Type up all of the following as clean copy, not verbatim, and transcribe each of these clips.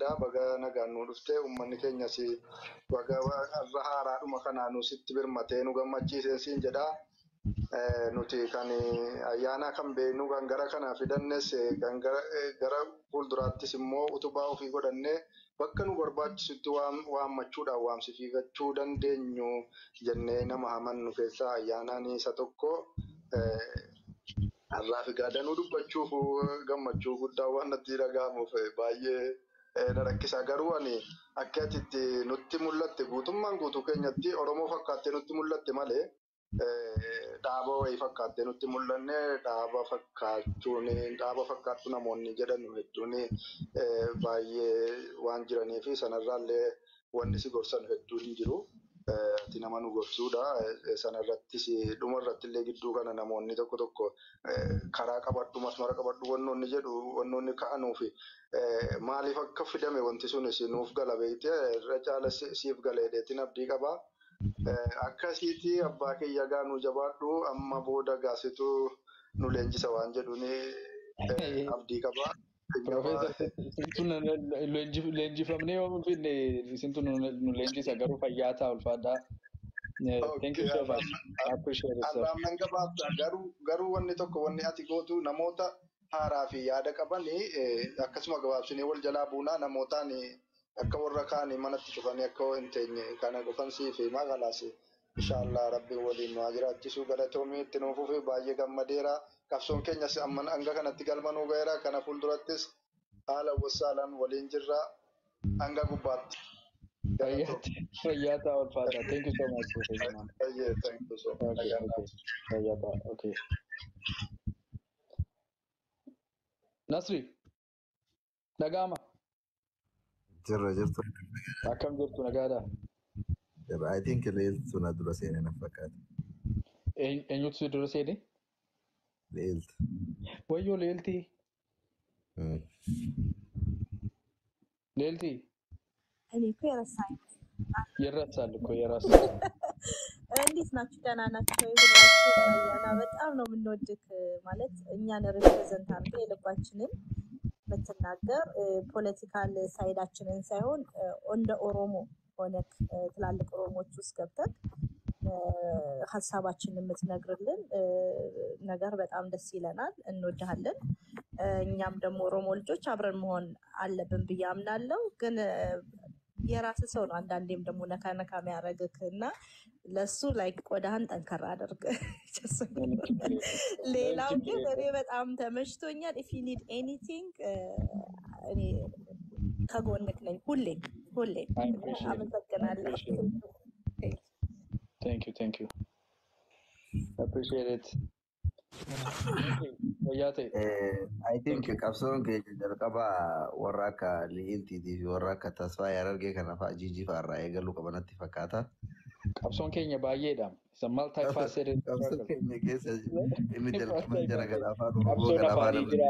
jedha. Baga nagaan nu dhufte, uummanni keenyas baga har'a haaraadhuma kanaa nu sitti birmatee nu gammachiiseen siin jedha. Nuti kan ayyaana kan beeknu kan gara kana fidannes, kan gara fuulduraattis immoo utubaa ofii godhannee bakka nu barbaachisutti waammachuudhaan waamsiifachuu dandeenyu jennee nama amannu keessaa ayyaanaan isa tokko. Har'aa fi gaadanuu dubbachuuf gammachuu guddaa waan natti dhaga'amuuf baay'ee na rakkisa. Garuu ani akka ati itti nutti mul'atte, guutummaan guutuu keenyatti Oromoo fakkaattee nutti mul'atte malee dhaaba wayii fakkaattee nutti mul'anne. Dhaaba fakkaachuun, dhaaba fakkaattu namoonni jedhan hedduun baay'ee waan jiranii fi sanarraallee wanni si gorsan hedduu hin jiru. Ati nama nu gorsuudha. Sanarrattis dhumarratti illee gidduu kana namoonni tokko tokko karaa qabadhu, masmara qabadhu wannoonni jedhu, wannoonni ka'anuu fi maaliif akka fidame wanti sunis nuuf gala beekte, irra caala siif galeedheetiin abdii qabaa. Akkasiiti, abbaa kiyya, gaa nu jabaadhu, amma booda gaasitu nu leenjisa waan jedhuuni abdii qabaa. Profeesar, isintu leenjifamnee yoo finne, isintu nu leenjisa. Garuu fayyaa ta'a, ulfaadhaa. Thank you so much. I appreciate it, sir. Arraam nan gabaabsa. Garuu wanni tokko, wanni ati gootu, namoota haaraa fi yaada qabanii akkasuma gabaabsinee wal jalaa buunaa, namootaan akka warra kaanii manatti cufanii akka hin teenye kana qofan siif himaa. Kalaas inshaallah rabbiin waliin nu haa jiraachisu. Galatoomii, itti nuuf fufi, baay'ee gammadeera. Qabsoon keenyas amma hanga kanatti galma nuu ga'eera. Kana fuuldurattis haala wassaalaan waliin jirra hanga gubbaatti. Fayyaa ta'a, ulfaadhaa. Thank you so much, Professor Man. Baay'ee thank you so much. Okay. Fayyaa ta'a. Okay. Nasri, dhaga'ama. Jirra, jirtu. Akkam jirtu, nagaadhaa? Jirra. I think Leeltu na dura seenee na fakkaata. Eenyutu si dura seene? Leeltu. Wayyoo, Leeltii. Leeltii. እኔ እኮ የረሳኝ ይረሳል እኮ የራስ እንዴት ናችሁ? ደህና ናችሁ ወይ? ሁላችሁ አያና በጣም ነው የምንወድክ። ማለት እኛን represent አድርገህ የልባችንን የምትናገር፣ political side ኣችንን ሳይሆን እንደ ኦሮሞ ሆነክ ትላልቅ ኦሮሞዎች ውስጥ ገብተህ ሀሳባችንን የምትነግርልን ነገር በጣም ደስ ይለናል። እንወድሃለን። እኛም ደግሞ ኦሮሞ ልጆች አብረን መሆን አለብን ብዬ አምናለሁ። ግን የራስ ሰው ነው አንዳንዴም ደግሞ ነካ ነካ የሚያደርግክ እና ለሱ like ቆዳህን ጠንከር አድርግ። ምንም ችግር የለም። ምንም ሌላው ችግር ግን እኔ የለም። በጣም ተመችቶኛል። If you need anything እኔ ከጎንክ ነኝ ሁሌም ሁሌም I እና appreciate it. I አመሰግናለሁ። appreciate it. Thank you, thank you. Appreciate it. Okay, fayyaa ta'e. I think Thank you. qabsoon keenya jalqabaa warra akka Li'iltiitii fi warra akka Tasfaa Yarargee kana fa'a Jijii fa'aa irraa eegaluu qaba natti fakkaata. Qabsoon keenya baay'eedha. It's a multifaceted Qabsoo struggle. keenya keessa inni jalqabaa jara Multifaceted. kana afaan Oromoo Qabsoon kana afaan afaanii jira.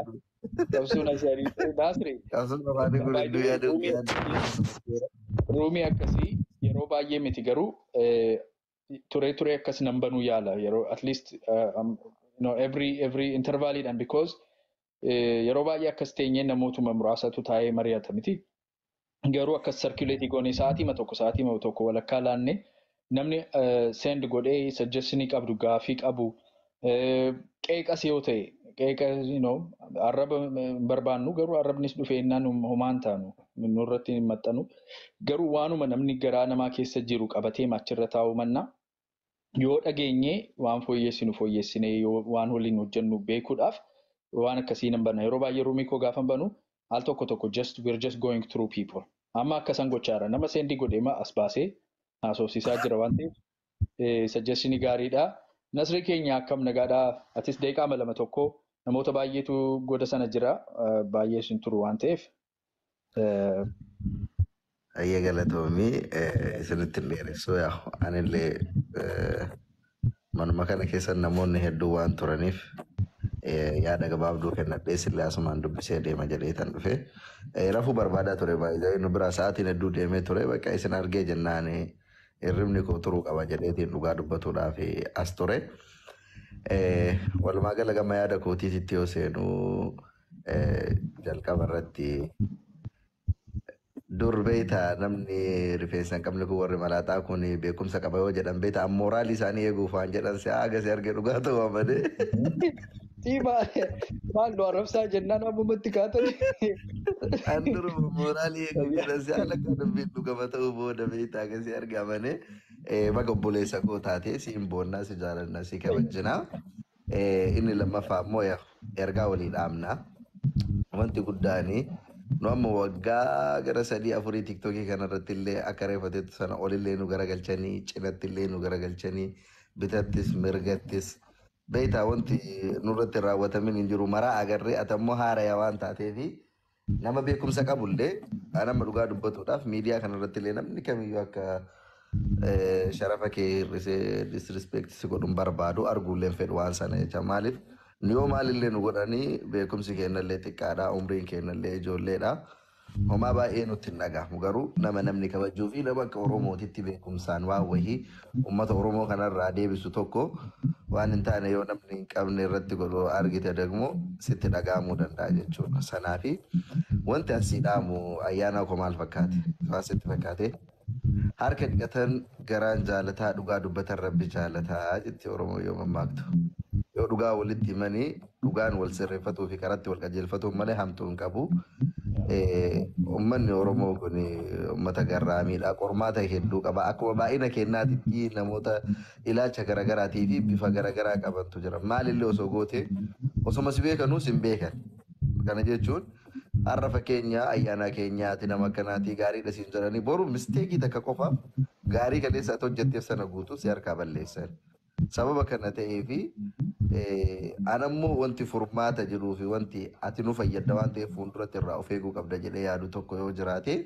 Qabsoon asaanii. Naasri, Qabsoon afaanii kun by hedduu the way, yaaduu roomii yaaduu. Roomii akkasii yeroo baay'ee miti, garuu turee turee akkas nan banuu yaala yeroo at least every intervaliidhaan, because yeroo baay'ee akkas teenyee namootuma muraasatu taa'ee mari'ata miti. Garuu akkas circulate goonee sa'aatii tokko walakkaa laanne, namni send godhee suggestionii qabdu, gaafii qabu, qeeqas yoo ta'e qeeqa, arraba hin barbaannu, garuu arrabnis dhufee innaan homaan taanu nurratti hin maxxanu. Garuu waanuma namni garaa namaa keessa jiru qabatee achirra taa'uu mannaa, yoo dhageenye waan fooyyessinu fooyyessinee, yoo waan waliin hojjennu beekuudhaaf waan akkasii nan bana. Yeroo baay'ee roomii koo gaafa banu al tokko tokko just we're just going through people. Amma akkasan gochaa nama send godhee as baasee haasofsiisaa jira waan ta'eef suggestionii gaariidha. Nasri keenya, akkam, nagaadhaa? Atis daqiiqaa 2 tokko, namoota baay'eetu goda sana jira, baay'ee isin turu waan ta'eef. Ayyee, galatoomii, isinitti hin dheeressuu. Yaa, anillee manuma kana keessa namoonni hedduu waan turaniif yaada gabaabduu kennadhee sillee asumaan dubbisee deema jedhee tan dhufe. Rafuu barbaadaa ture, baay'ee nu biraa sa'aatiin hedduu deemee ture. Bakka isin argee jennaan hirribni koo turuu qaba jedheetiin dhugaa dubbatuudhaaf as ture. Walumaa gala gama yaada kootiitti yoo seenu, jalqaba irratti Dur beeyta namni rifeensa hin qabne kun warri malaaxaa kun beekumsa qaba yoo jedhan beeyta mooraalii isaanii eeguuf waan jedhan si haga si arge dhugaa ta'uu malee. Maal nu arrabsaa jennaan ammumatti kaatanii. An duruma mooraalii eeguuf jedhan si haala kan dubbiin dhugama ta'uu booda beeyta haga si arge amanee baga obboleessa koo taatee si hin boonnaa si jaalannaa si kabajjinaa. Inni lammaffaa immoo ergaa walii dhaamna. Wanti guddaani nu amma waggaa gara 3-4 tiktookii kanarratti illee akka reeffateetu sana olillee nu garagalchanii cinatti illee nu garagalchanii bitattis mirgattis beeytaa wanti nurratti raawwatamin hin jiru maraa agarree atammoo haaraya waan taateefi nama beekumsa qabullee nama dhugaa dubbatuudhaaf miidiyaa kanarratti illee namni kamiyyuu akka sharafa kee hir'isee disrespect si godhuun barbaadu arguullee fedhu waan sana jecha maaliif nu yoo maalillee nu godhanii beekumsi keenyallee xiqqaadha umriin keenyallee ijoolleedha homaa baay'ee nutti hin dhagahamu garuu nama namni kabajuu fi nama akka Oromootitti beekumsaan waan wahii uummata Oromoo kanarraa deebisu tokko waan hin taane yoo namni hin qabne irratti godhu argite dagmoo sitti dhagahamuu danda'a jechuudha. Sanaafi wanti asii dhaamu ayyaana koo maal fakkaate? Waan sitti fakkaate? Harka dhiqatan garaan jaalataa dhugaa dubbatan rabbi jaalataa jetti Oromoo yoo mammaaktu. Yoo dhugaa walitti himanii dhugaan wal sirreeffatuu fi karatti wal qajeelfatuun malee hamtuu hin qabu. Uummanni Oromoo kun uummata garraamiidha. Qormaata hedduu qaba. Akkuma baay'ina kennaatitti namoota ilaalcha garaagaraatii fi bifa garaagaraa qabantu jira. Maalillee osoo goote osoma si beekanuus hin beekan. Kana jechuun har'a fakkeenya ayyaana keenyaati nama akkanaatii gaariidha siin jedhanii boru misteekii takka qofa gaarii kaleessa ati hojjetteef sana guutuu si harkaa balleessan. Sababa kana ta'eefi anammoo wanti furmaata jedhuu fi wanti ati nu fayyadda waan ta'eef fuulduratti irraa of eeguu qabda jedhee yaadu tokko yoo jiraate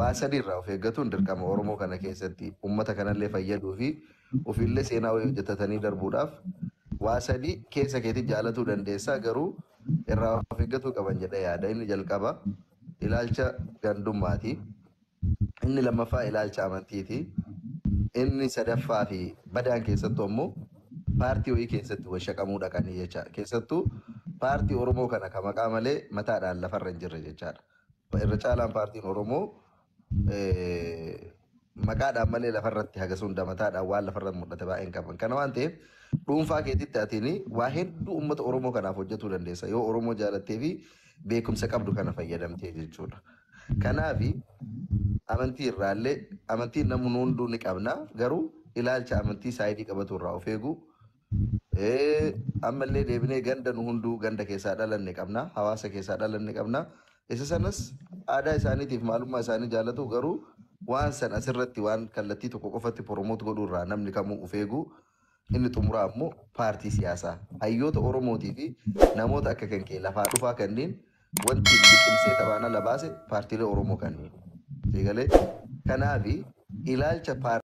waa sadi irraa of eeggatuun dirqama Oromoo kana keessatti uummata kanallee fayyaduu fi ofiillee seenaa wayii hojjetatanii darbuudhaaf waa sadi keessa keetti jaalatuu dandeessaa garuu irraa of eeggatuu qaban jedhee yaada. Inni jalqaba ilaalcha gandummaati. Inni lammaffaa ilaalcha amantiiti. Inni sadaffaa fi badaan keessattuu ammoo paartii wayii keessatti wal shaqamuu dhaqanii jecha. Keessattuu paartii Oromoo kana kan maqaa malee mataadhaan lafarra hin jirre jechaadha. Irra caalaan paartiin Oromoo maqaadhaan malee lafarratti hagas hunda mataadhaan waan lafarratti mul'ate baay'een qaban. Kana waan ta'eef dhuunfaa keetitti atiin waa hedduu uummata Oromoo kanaaf hojjetuu dandeessa. Yoo Oromoo jaalattee fi beekumsa qabdu kana fayyadamtee jechuudha. Kanaafi amantii irraallee amantiin namni hunduu ni qabna garuu ilaalcha amantii saayidii qabatu irraa of eegu. Ammallee deebinee ganda nu hunduu ganda keessaa dhalanne qabna hawaasa keessaa dhalanne qabna. Isa sanas aadaa isaaniitiif maalummaa isaanii jaallatu garuu waan san asirratti waan kallattii tokko qofatti promote godhuu irraa namni kamuu of eegu. Inni xumuraa ammoo paartii siyaasaa hayyoota Oromootii fi namoota akka kan kee lafaa dhufaa kanneen wanti liqimsee taphaan ala baase paartiilee Oromoo kanneen. Eegalee kanaafi ilaalcha paartii.